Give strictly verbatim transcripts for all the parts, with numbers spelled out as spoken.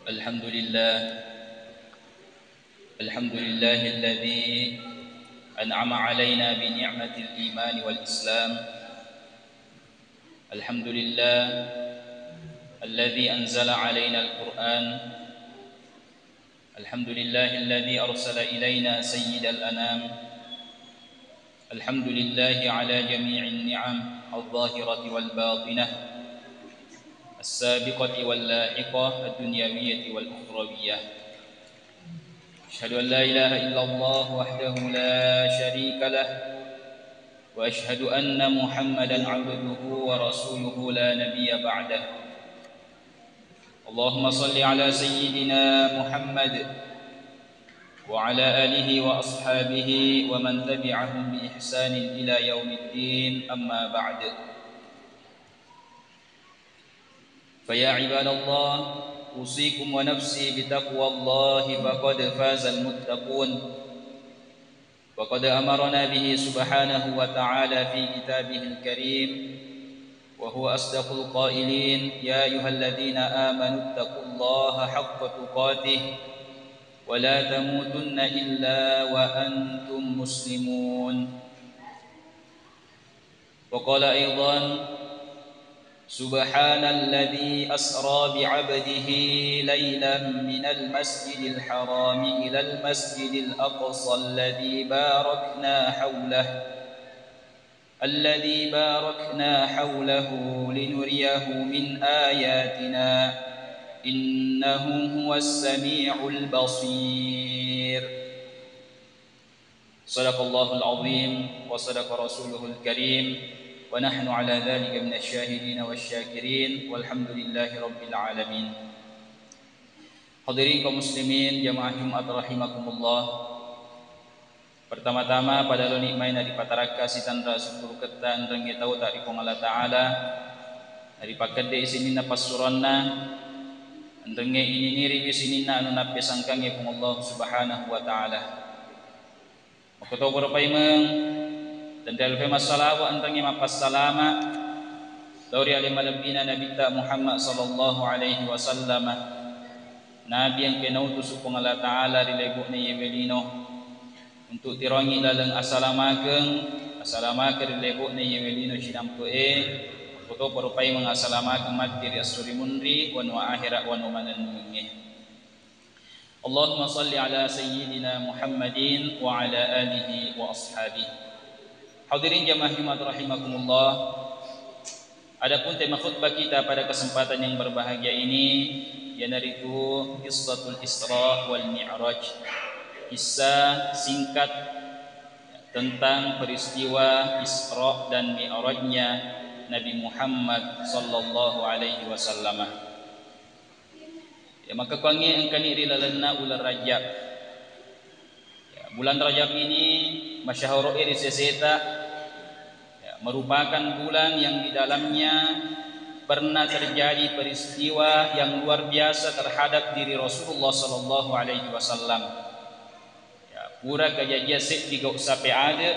الحمد لله. الحمد لله الذي أنعم علينا بنعمة الإيمان والإسلام. الحمد لله الذي أنزل علينا القرآن. الحمد لله الذي أرسل إلينا سيد الأنام. الحمد لله على جميع النعم الظاهرة والباطنة، السابقة واللاحقة، الدنيوية والأخروية. أشهد أن لا إله إلا الله وحده لا شريك له، وأشهد أن محمدا عبده ورسوله لا نبي بعده. اللهم صل على سيدنا محمد وعلى آله وأصحابه ومن تبعهم بإحسان إلى يوم الدين، أما بعد. فيا عباد الله، أوصيكم ونفسي بتقوى الله، فقد فاز المتقون. وقد أمرنا به سبحانه وتعالى في كتابه الكريم، وهو أصدق القائلين: يا أيها الذين آمنوا اتقوا الله حق تقاته ولا تموتن إلا وأنتم مسلمون. وقال أيضا: سبحان الذي أسرى بعبده ليلا من المسجد الحرام إلى المسجد الأقصى الذي باركنا حوله، الذي باركنا حوله لنريه من آياتنا، إنه هو السميع البصير. صدق الله العظيم وصدق رسوله الكريم، ونحن على ذلك من الشاهدين والشاكرين، والحمد لله رب العالمين. Hadirin kaum muslimin, jamaah Jumat rahimakumullah. Pertama-tama, pada loni mai naripatarakka sitanra sukkuruketta enrengnge tauta ri Puang Allah Ta'ala, naripakedde sininna passuroanna, enrengnge ininiriwi sininna anu nappesangkangnge Puang Allah Subhanahu wa Ta'ala. Makkutoparo paimeng, tenrialupai massalawa enrengnge mappassalama lao ri ale malebbina Nabitta Muhammad sallallahu alaihi wasallam. Nabi engka nautusu Puang Allah Ta'ala ri lebo'na iyewe lino untuk tiroangngi laleng asalamakeng, asalamakeng ri lebo'na iyewe lino cinampe'e, makkutoparo paimeng asalamakeng matti ri esso ri munri, wanua ahera, wanua manennungengnge. Allahumma salli ala sayyidina Muhammadin wa ala alihi wa ashabihi. Hadirin jamaah Jumat rahimakumullah. Adapun tema khutbah kita pada kesempatan yang berbahagia ini, iyanaritu Qissatul Isra wal Mi'raj. Kisah singkat tentang peristiwa Isra dan Mi'rajnya Nabi Muhammad sallallahu alaihi wasallam. Ya, makkekkuangnge engkani ri lalenna uleng Rajab. Ya, bulan Rajab ini masyahoro'e ri seseta, ya, merupakan bulan yang di dalamnya pernah terjadi peristiwa yang luar biasa terhadap diri Rasulullah sallallahu alaihi wasallam. Ya, pura kajajiang seddi gau sape ade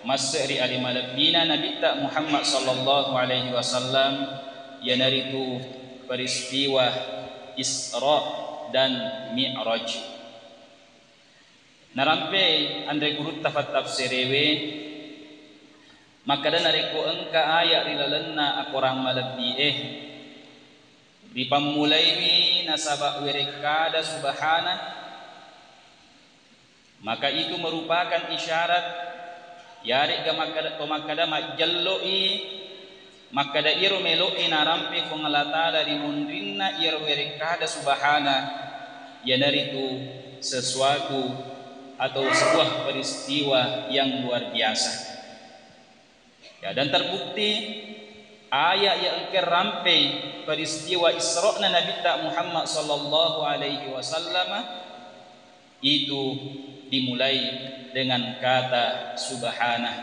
masse ri ale malebbina Nabitta Muhammad sallallahu alaihi wasallam, iyanaritu peristiwa Isra dan Mi'raj. Narampe anre gurutta fattafsirewe, makkeda narekko engka aya ri lalenna akorang malebbi'e, ripammulaiwi nasaba werekkada subhana, maka itu merupakan isyarat, yaregga makkeda, to makkeda majjello'i, makkeda iyaro melo'e narampe Puang Allah Ta'ala ri munrinna iyaro werekkada subhana, iyanaritu sesuatu atau sebuah peristiwa yang luar biasa. Ya, dan terbukti aya iya engka rampei peristiwa Isra'na Nabitta Muhammad sallallahu alaihi wasallam itu dimulai dengan kata subhana.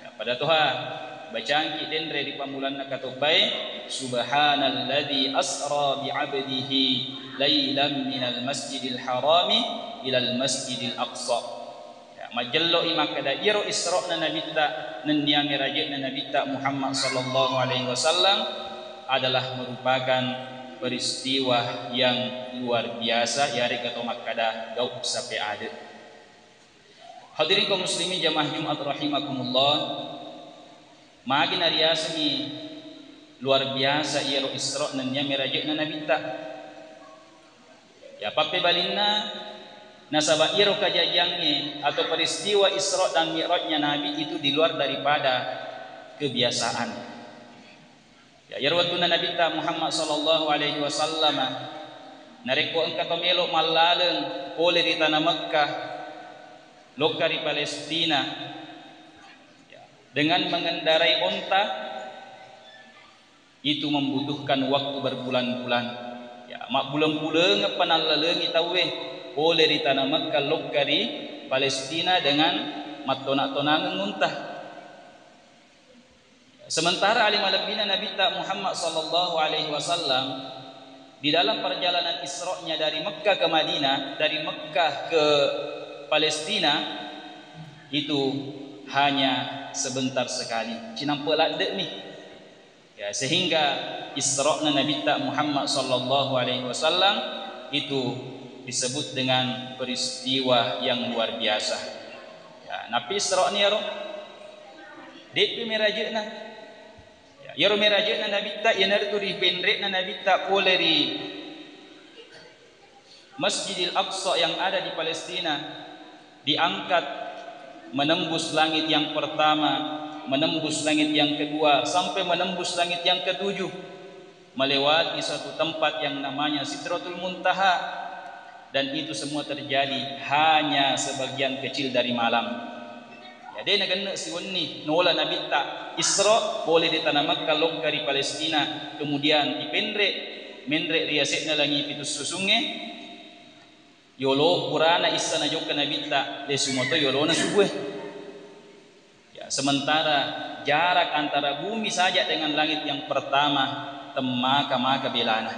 Ya, pada toha bacangki denre ri pammulanna katobbae, subhanalladzi asra bi abdihi lailam minal masjidil harami ilal masjidil aqsa. Ya, majjello'i makkeda iyaro Isra'na Nabitta nennia Miraje'na Nabitta Muhammad sallallahu alaihi wasallam adalah merupakan peristiwa yang luar biasa, yarega to makkada gau sape ade. Hadirin kaum muslimin jamaah Jumat rahimakumullah, magi nariasengi luar biasa iyaro Isra nennia Miraje'na Nabitta. Ya, pappebalinna, nasaba iyaro kajajiangnge atau peristiwa Isra dan Mi'rajnya Nabi itu di luar daripada kebiasaan. Ya, iyaro wettunna Nabitta Muhammad sallallahu alaihi wasallam, narekko engka to melo mallaleng pole ri tana Mekkah, lokka ri Palestina, ya, dengan mengendarai onta, itu membutuhkan waktu berbulan-bulan. Ya, mabbuleng-bulengeng pa nallalengi tauwe pole ri tana Mekkah lokka ri Palestina dengan mattona-tonangeng unta. Sementara ale malebbina Nabitta Muhammad sallallahu alaihi wasallam di dalam perjalanan Isra-nya dari Mekkah ke Madinah, dari Mekkah ke Palestina, itu hanya sebentar sekali. Cinampe ladde'mi. Ya, sehingga Isra-na Nabitta Muhammad sallallahu alaihi wasallam itu disebut dengan peristiwa yang luar biasa. Ya, nappi Isra-ni iyaro. De'pi Miraje'na. Ya, iyaro Miraje'na Nabitta, iyanaritu ripenre'na Nabitta pole ri Masjidil Aqsa yang ada di Palestina, diangkat menembus langit yang pertama, menembus langit yang kedua, sampai menembus langit yang ketujuh, melewati suatu tempat yang namanya Sidratul Muntaha, dan itu semua terjadi hanya sebagian kecil dari malam. Ya, de nagenne siwenni nola Nabitta Isra pole ri tana Mekkah lokka ri Palestina, kemudian dipenre, menre ri yase'na langi pitu susungnge, yolo purana issa najokka Nabitta, de sumoto yolona subue. Ya, sementara jarak antara bumi saja dengan langit yang pertama temmaka-maka belana.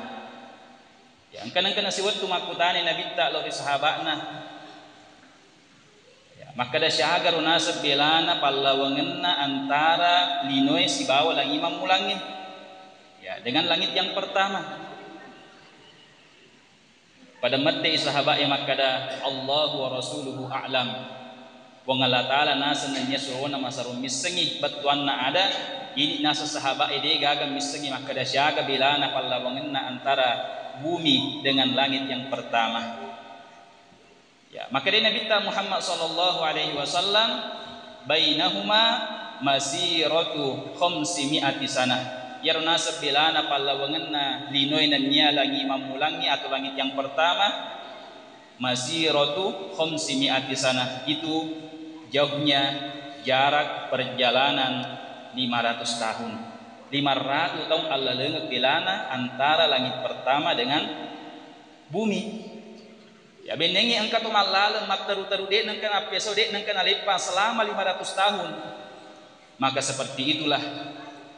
Ya, engka-, engka nasiwettu makkutani Nabitta lao ri sahaba'na. Ya, makkeda, "Siagaro naseng belana pallawangenna antara linoe sibawa langi mammulangnge?" Ya, dengan langit yang pertama. Pada mettei sahaba'e makkeda, "Allahu wa rasuluhu a'lam." Puang Allah Ta'ala naseng nennia surona masarung missengi bettuanna ada, idi naseng sahaba'e de gaga missengi makkeda siaga belana pallawangenna antara bumi dengan langit yang pertama. Ya, makkedai Nabitta Muhammad sallallahu alaihi wasallam, "Bainahuma masiratu khamsimi'ati sanah." Iyaro naseng belana pallawangenna linoe nennia langi mammulangngi atau langit yang pertama, masiratu khamsimi'ati sanah, itu jauhnya jarak perjalanan lima ratus tahun. Lima ratus tahun allalengeng belana antara langit pertama dengan bumi. Ya, bennengngi engka to mallaleng matteru-teru, de nengka nappeso, de nengka naleppang selama lima ratus tahun. Maka seperti itulah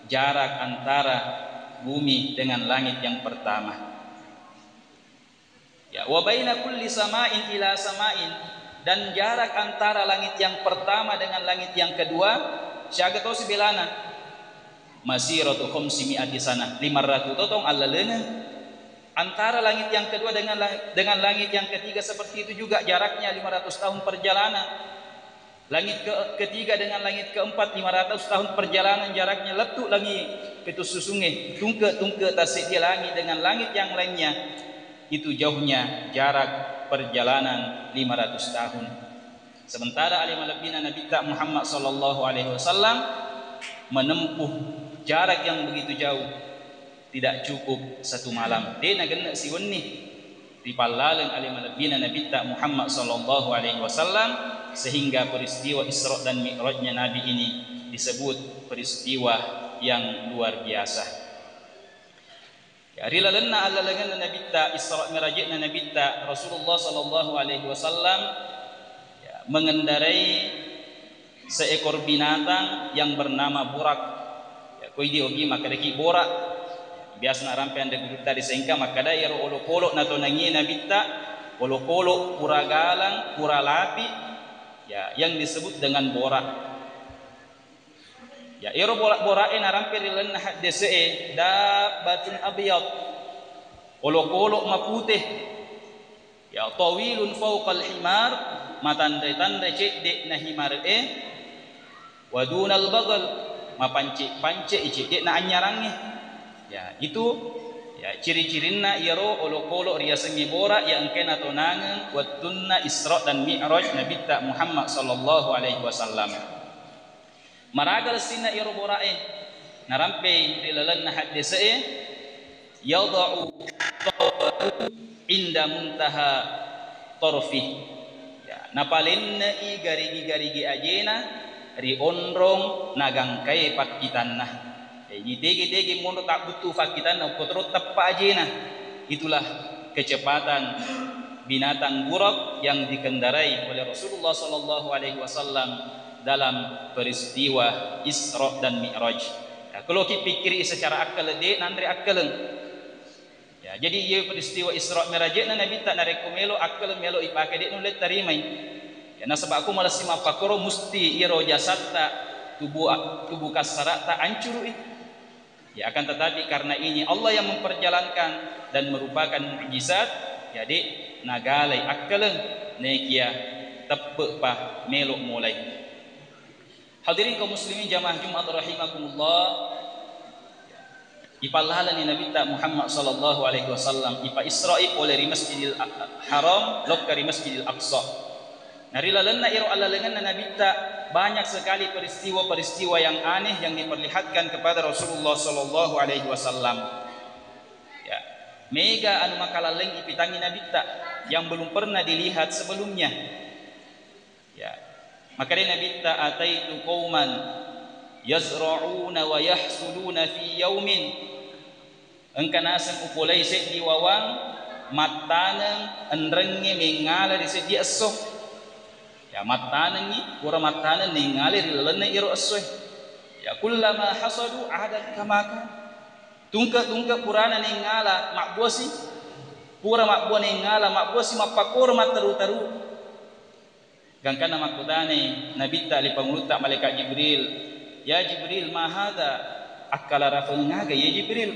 jarak antara bumi dengan langit yang pertama. Ya, wa baina kulli sama'in ila sama'in, dan jarak antara langit yang pertama dengan langit yang kedua, siaga tosi belana? Masiratu khamsimi'ati sanah, lima ratus totong allalengeng. Antara langit yang kedua dengan la-, dengan langit yang ketiga seperti itu juga jaraknya lima ratus tahun perjalanan. Langit ke-, ketiga dengan langit keempat, lima ratus tahun perjalanan jaraknya, lettu langi pitu susungnge, tungke-tungke tasseddi langi dengan langit yang lainnya, itu jauhnya jarak perjalanan lima ratus tahun. Sementara ale malebbina Nabitta Muhammad sallallahu alaihi wasallam menempuh jarak yang begitu jauh, tidak cukup satu malam. De nagenne siwenni ripallaleng ale malebbina Nabitta Muhammad sallallahu alaihi wasallam, sehingga peristiwa Isra dan Mi'rajnya Nabi ini disebut peristiwa yang luar biasa. Ya, ri lalenna allalengenna Nabitta, Isra Mi'rajna Nabitta, Rasulullah sallallahu alaihi wasallam, ya, mengendarai seekor binatang yang bernama Burak. Ya, ko idi ogi makkedaki Borak. Biasa narampe anre gurutta ri Sengkang makkeda, iyaro olokolo natonangie Nabitta, olokolo pura galang, pura lapi, ya, yang disebut dengan Borak. Ya, iyaro Borak-Borak e narampe ri lalenna haddese'e, dabbatun abyad. Olokolo mapute, ya, tawilun fauqal himar, matanre-tanre cedde'na himare'e, wa dunal bagal, mapance-pance i cedde'na anyarangnge. Ya, itu, ya, ciri-cirinna iyaro olokolo riasengnge bora ya engkae natonangeng wettunna Isra dan Mi'raj Nabitta Muhammad sallallahu alaihi wasallam. Maraga lessinna iyaro bora'e, narampei ri lalenna haddese'e, yadau inda muntaha torfih. Ya, napalenne'i garigi-garigi ajena ri onrong nagangkae pakkitanna. Jadi, tege-tege monro tabbuttu fakkitanna, okko toro teppa ajena. Itulah kecepatan binatang gurab yang dikendarai oleh Rasulullah sallallahu alaihi wasallam dalam peristiwa Isra dan Mi'raj. Ya, kalau ki pikkiri secara akal, de nanre akkaleng. Ya, jadi iya peristiwa Isra Mi'rajna Nabitta narekko melo akkaleng, melo ipake, de nulle tarimai. Ya, nasaba ko malessi mappakoro, musti iyaro jasatta, tubuh, tubuh kasaratta ancuru'i. Ya, akan tetapi karena ini Allah yang memperjalankan dan merupakan mukjizat, jadi nagalai akkaleng, nekia teppe'pa melo molai. Hadirin kaum muslimin jamaah Jumat rahimakumullah, ipallalani Nabitta Muhammad sallallahu alaihi wasallam, ipa Isra'i pole ri Masjidil Haram lokka ri Masjidil Aqsa. Na ri lalenna iro allalengenna Nabitta, banyak sekali peristiwa-peristiwa yang aneh yang diperlihatkan kepada Rasulullah sallallahu alaihi wasallam. Ya, mega anu makalalleng ipitangi Nabitta yang belum pernah dilihat sebelumnya. Ya. Makkedai Nabitta, "Ataitu qauman yazra'una wa yahsuduna fi yaumin." Engka naseng upolei seddi wawang mattaneng enrengnge mengngala ri seddi esso. Ya, mattanengngi, pura mattaneng nengngalai ri lalenna iro essoe. Ya, kullama hasadu adat kama kan. Tungke-tungke purana nengngalai mabbuasi, pura mabbua nengngalai mabbuasi, mappakoro matteru-teru. Gangkanna makkutanai Nabitta ri Pangulutta Malaikat Jibril, "Ya Jibril, ma hadza? Akkalarafeng aga iye Jibril?"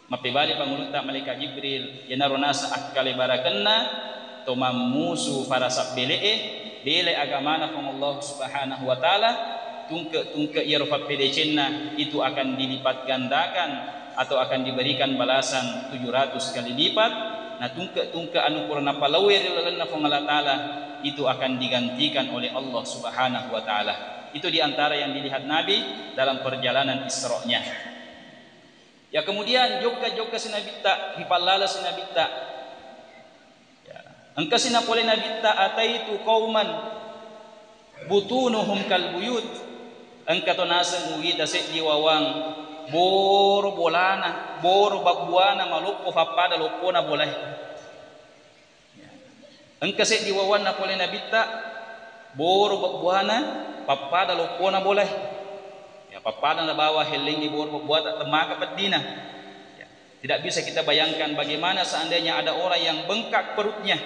Mappebali Pangulutta Malaikat Jibril, "Iyanaro naseng akkalebarakenna to mammusu farasabbelee, bela agamana Puang Allah Subhanahu wa Ta'ala, tungke-tungke iyaro pappedecenna itu akan dilipat gandakan atau akan diberikan balasan tujuh ratus kali lipat, na tungke-tungke anu pura napalaue ri lalenna Puang Allah Ta'ala itu akan digantikan oleh Allah Subhanahu wa Ta'ala." Itu di antara yang dilihat Nabi dalam perjalanan Isra'nya. Ya, kemudian jokka-jokka si Nabitta, ripallala si Nabitta. Ya. Engkasi napole Nabitta, "Ataitu qauman butunuhum kal buyut." Engka to naseng uwita seddi wawang boro bolana, boro babbuana maloppo pappada loppona bolae. Engka seddi wawanna pole Nabitta, boro babbuana pappada loppona bolae. Ya, pappada nabawa hellengngi boro babbuata temmaka peddina. Ya, tidak bisa kita bayangkan bagaimana seandainya ada orang yang bengkak perutnya.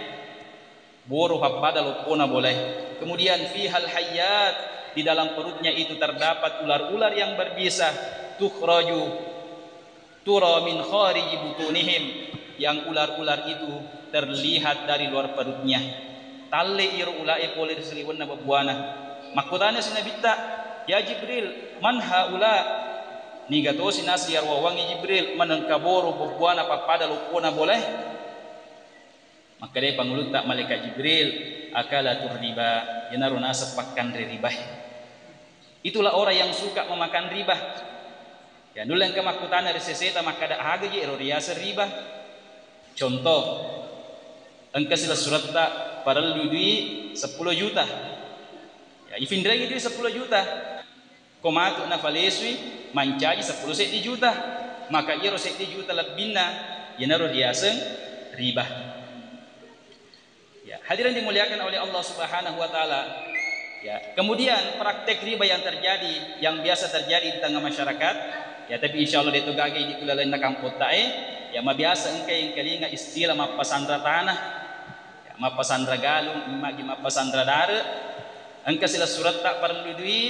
Boro pappada loppona bolae. Kemudian fihal hayyat, di dalam perutnya itu terdapat ular-ular yang berbisa. Tukhraju tura min khariji butunihim, yang ular-ular itu terlihat dari luar perutnya. Talle iro ulae pole ri saliwenna babbuana. Makkutana si Nabitta, "Ya Jibril, man haula?" Niga tosi naseng iyaro wawangnge Jibril, manengka boro babbuana pappada loppona bolae? Makkedai Pangulutta Malaikat Jibril, "Akalatur riba, iyanaro naseng pakkanre ribae." Itulah orang yang suka memakan riba. Ya, nulle engka makkutana ri seseta makkada, "Aga je ero riaseng riba?" Contoh, engka silessuretta parellu dui seppulo juta. Ya, ifinrengi dui seppulo juta. Ko matu nafalesui mancaji seppulo seddi juta, maka iyaro seddi juta lebbinna iyanaro riaseng riba. Ya, hadirin dimuliakan oleh Allah Subhanahu wa Ta'ala. Ya, kemudian praktek riba yang terjadi, yang biasa terjadi di tengah masyarakat, ya, tapi insya Allah deto gaga idi kulalenna kampottae, ya, mabiasa engka yang kelinga istilah mappasanra tanah, ya, mappasanra galung, magi mappasanra dare, engka silessuretta parellu dui,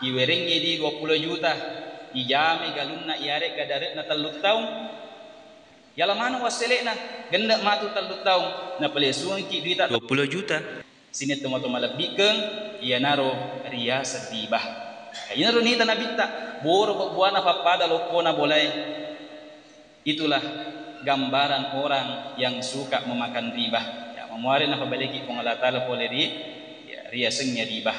iwerengngi di dua puluh juta, ijame galunna iyaregga dare'na tellu taung. Yala maneng wassele'na, genne' matu tellu taung, napalesungki duita dua puluh juta. Sining tomatoa malebbi'keng, iyanaro riyaseng ribah. Iyanaro nita Nabitta, boro bebbuana pappada loppona bolae. Itulah gambaran orang yang suka memakan riba. Ya, mamuare napabaleki Puang Allah Ta'ala pole ri, ya, riasengnge riba.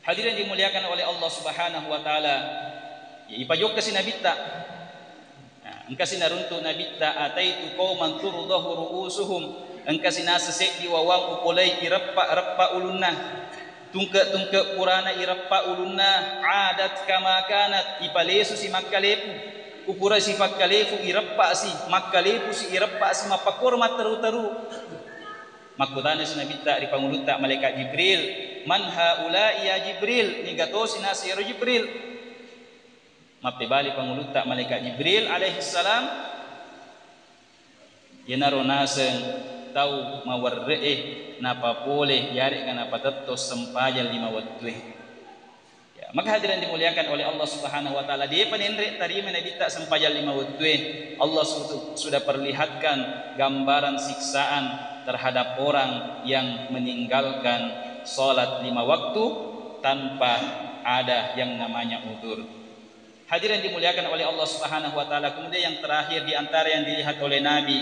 Hadirin dimuliakan oleh Allah Subhanahu wa Ta'ala, ya, ipajokkasi Nabitta. Nah, engkasi naruntu Nabitta, "Ataitu qauman turdahu ru'usuhum." Engkasi naseng seddi wawang upolei ireppa-reppa ulunna. Tungke-tungke purana ireppa ulunna, adat kama kanat, ipalesusi makkalepu. Upurasi fakkalepu, ireppasi, makkalepusi, ireppasi, mappakkoro matteru-teru. Makkutanasi Nabitta ri pangulutta malaikat Jibril, "Man haula'i ya Jibril?" Niga tosi naseng ero Jibril? Mappebali pangulutta malaikat Jibril alaihissalam, "Iyanaro naseng tau mawerre'e napapole, yaregga napatetto sempajang lima wettue." Ya, maka hadirin dimuliakan oleh Allah Subhanahu wa Ta'ala, depa nenre tarima Nabitta sempajang lima wettue. Allah su-, sudah perlihatkan gambaran siksaan terhadap orang yang meninggalkan salat lima waktu tanpa ada yang namanya udzur. Hadirin dimuliakan oleh Allah Subhanahu wa Ta'ala, kemudian yang terakhir di antara yang dilihat oleh Nabi,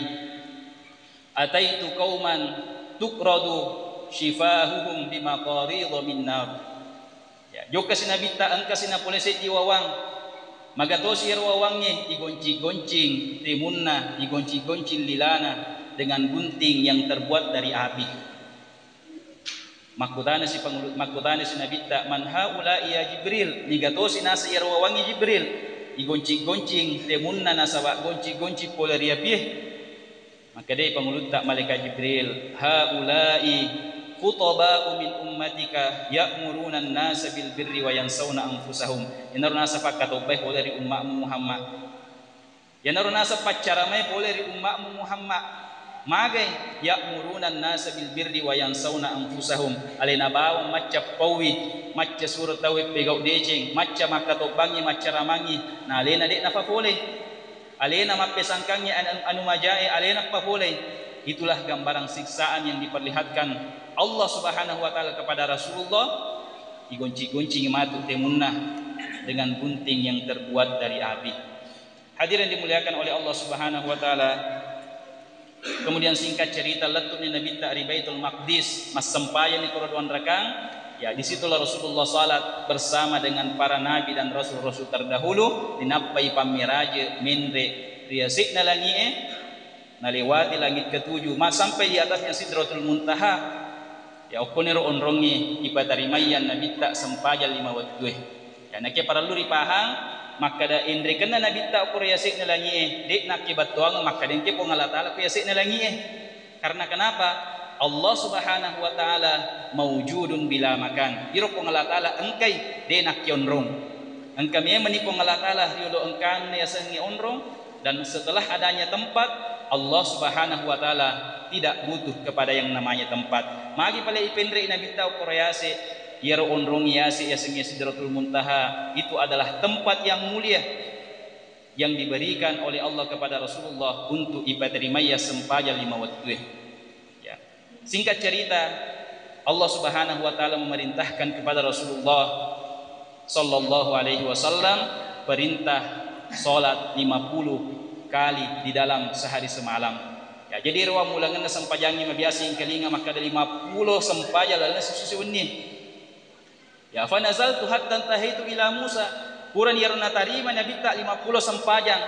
"Ataitu qauman tuqradu shifahuhum bimaqaridha min nar." Ya, jokkasi Nabitta, engkasi napole seddi wawang. Magatosi ero wawangnge, igoncing-goncing temunna, igoncing-goncing lilana dengan gunting yang terbuat dari api. Makkutanasi pangulu-, makkutanasi Nabitta, "Man haula'i ya Jibril?" Niga tosi naseng iyaro wawangnge Jibril? Igoncing-goncing temunna nasaba goncing-goncing pole ri apie. Makkedai pangulutta malaikat Jibril, "Haula'i khutaba'u min ummatika ya'muruna an-nasa bil birri wa yansawna anfusahum." Iyanaro naseng pakkatobbai pole ri umma'mu Muhammad. Iyanaro naseng paccaramai pole ri umma'mu Muhammad. Magai? "Ya'muruna an-nasa bil birri wa yansawna anfusahum." Alena bawang macca pauwi, macca suro tauwe pegau deceng, macca makkatobbangngi, maccaramangngi, na alena de' napapole. Alena mappesangkangngi anu, anu majae, alena papole. Itulah gambaran siksaan yang diperlihatkan Allah Subhanahu wa Ta'ala kepada Rasulullah. Igonci-goncingi matu temunna dengan gunting yang terbuat dari api. Hadirin dimuliakan oleh Allah Subhanahu wa Ta'ala. Kemudian, singkat cerita, lettu'ni Nabitta ri Baitul Maqdis, massempajangni koro duang rakang. Ya, di situlah Rasulullah salat bersama dengan para nabi dan rasul-rasul terdahulu, dinappai pammiraje menre ri yase'na langi'e, nalewati langit ketujuh, ma-, sampai di atasnya Sidratul Muntaha. Ya, okkoniro onrongnge ipatarimaiya Nabitta sempajang lima wettue. Ya, nakke parellu ripahang, makkeda enrekenna Nabitta okko ri yase'na langi'e, de' nakkebattuangeng makkeda engke Puang Allah Ta'ala ko yase'na langi'e. Karena kenapa? Allah Subhanahu wa Ta'ala maujudun bila makan. Iro Puang Allah Ta'ala engkai, de' nakkeonrong. Engka memenni Puang Allah Ta'ala riolo engkanna yasengnge onrong, dan setelah adanya tempat, Allah Subhanahu wa Ta'ala tidak butuh kepada yang namanya tempat. Magi pale ipenre'i Nabitta okko ri yase', iyaro onrong yase' yasengnge Sidratul Muntaha, itu adalah tempat yang mulia yang diberikan oleh Allah kepada Rasulullah untuk ipaterimaiya sempajang lima wettue. Ya. Singkat cerita, Allah Subhanahu wa Ta'ala memerintahkan kepada Rasulullah sallallahu alaihi wasallam perintah salat lima puluh kali di dalam sehari semalam. Ya, jadi ero ammulangenna sempajangnge mabiasa engkalinga makkeda lima puluh sempajang lalenna sisusi wennie. Ya, "Fa nazaltu hatta intahaitu ila Musa." Purani iyaro natarima Nabitta lima puluh sempajang.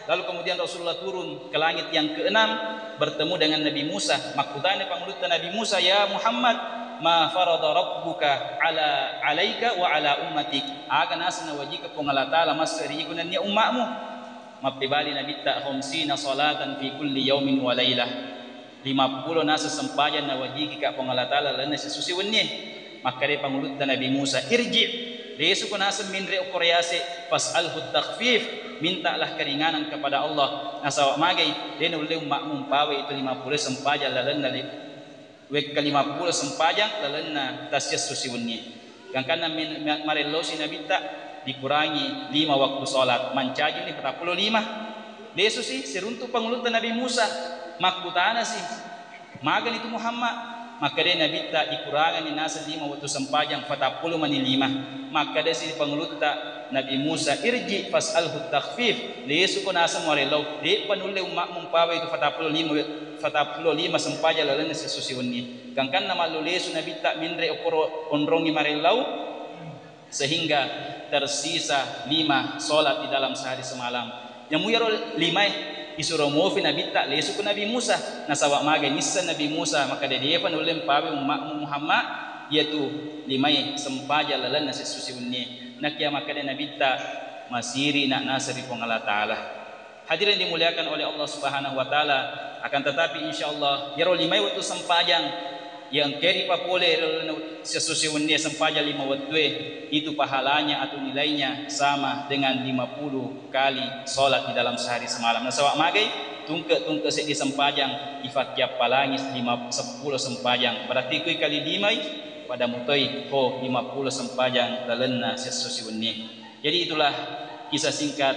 Lalu kemudian Rasulullah turun ke langit yang keenam, bertemu dengan Nabi Musa. Makkutana pangulutta Nabi Musa, "Ya Muhammad, ma farada rabbuka ala, alaika wa ala ummatik?" Aga naseng nawajika Puang Allah Ta'ala masse ri iku nennia umma'mu? Mappebali Nabitta, "Khamsina salatan fi kulli yaumin wa lailah." Lima puluh naseng sempajang nawajikika Puang Allah Ta'ala lalenna sisusi wennie. Makkedai pangulutta Nabi Musa, "Irji', lesuko naseng menre okko ri yase', fas'alhu takhfif, mintalah keringanan kepada Allah, nasaba magai, de' naulle umma'mu umpawai itu lima puluh sempajang lalenna li-, wekka lima puluh sempajang lalenna tassissusi wennie." Gangkanna men-, ma-, marellosi Nabitta, dikurangi lima waktu salat, mancajini patappulo lima. Lesusi siruntu pangulutta Nabi Musa, makkutanasi, "Magani tu Muhammad?" Makkedai Nabitta, "Ikurangani naseng lima wettu sempajang, patappulo mani lima." Makkedasi pangulutta Nabi Musa, "Irji fas'alhu takhfif." Lesuko naseng muarellau, de'pa nulle umma'mu mpawai tu patappulo lima, patappulo lima sempajang lalenna sessusi wenni. Gangkanna mallu lesu Nabitta menre okkoro onrongi marellau, sehingga tersisa lima sholat di dalam sehari semalam. Yang muyaro limae isuro mofi Nabitta lesu ku Nabi Musa. Nasaba magai nisseng Nabi Musa, makkeda, "De'pa nulle mpawe umma'mu Muhammad, iyatu limae sempajang lalenna sessusi wennie." Nakia makkeda Nabitta, "Masiri na naseng ri Puang Allah Ta'ala." Hadirin dimuliakan oleh Allah Subhanahu wa Ta'ala, akan tetapi, insya Allah, iyaro limae wettu sempajang yang keri papole ri lalenna sessusi wennie sempajang lima wettue, itu pahalanya atau nilainya sama dengan lima puluh kali sholat di dalam sehari semalam. Nasaba magai, tungke-tungke seddi sempajang ifakkiappalangi lima, seppulo sempajang. Berarti kui kali limai, pada mutoi ho lima puluh sempajang lalenna sessusi wennie. Jadi itulah kisah singkat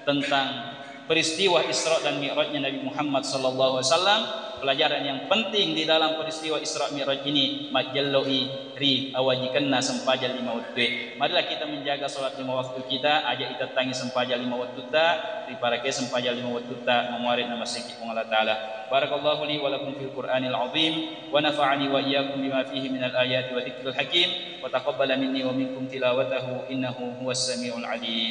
tentang peristiwa Isra dan Mi'rajnya Nabi Muhammad sallallahu alaihi wasallam. Pelajaran yang penting di dalam peristiwa Isra Mi'raj ini, majjelloi ri awajikenna sempajang lima wettue. Marilah kita menjaga salat lima waktu kita, aja itettangi sempajang lima wettutta, riparake sempajang lima wettutta, mamuare namaseki Puang Allah Ta'ala. Barakallahu li wa lakum fil Qur'anil azim, wa nafa'ani wa iyyakum bima fihi minal ayati wa dzikril hakim, wa taqabbala minni wa minkum tilawatahu, innahu huwas samiul alim.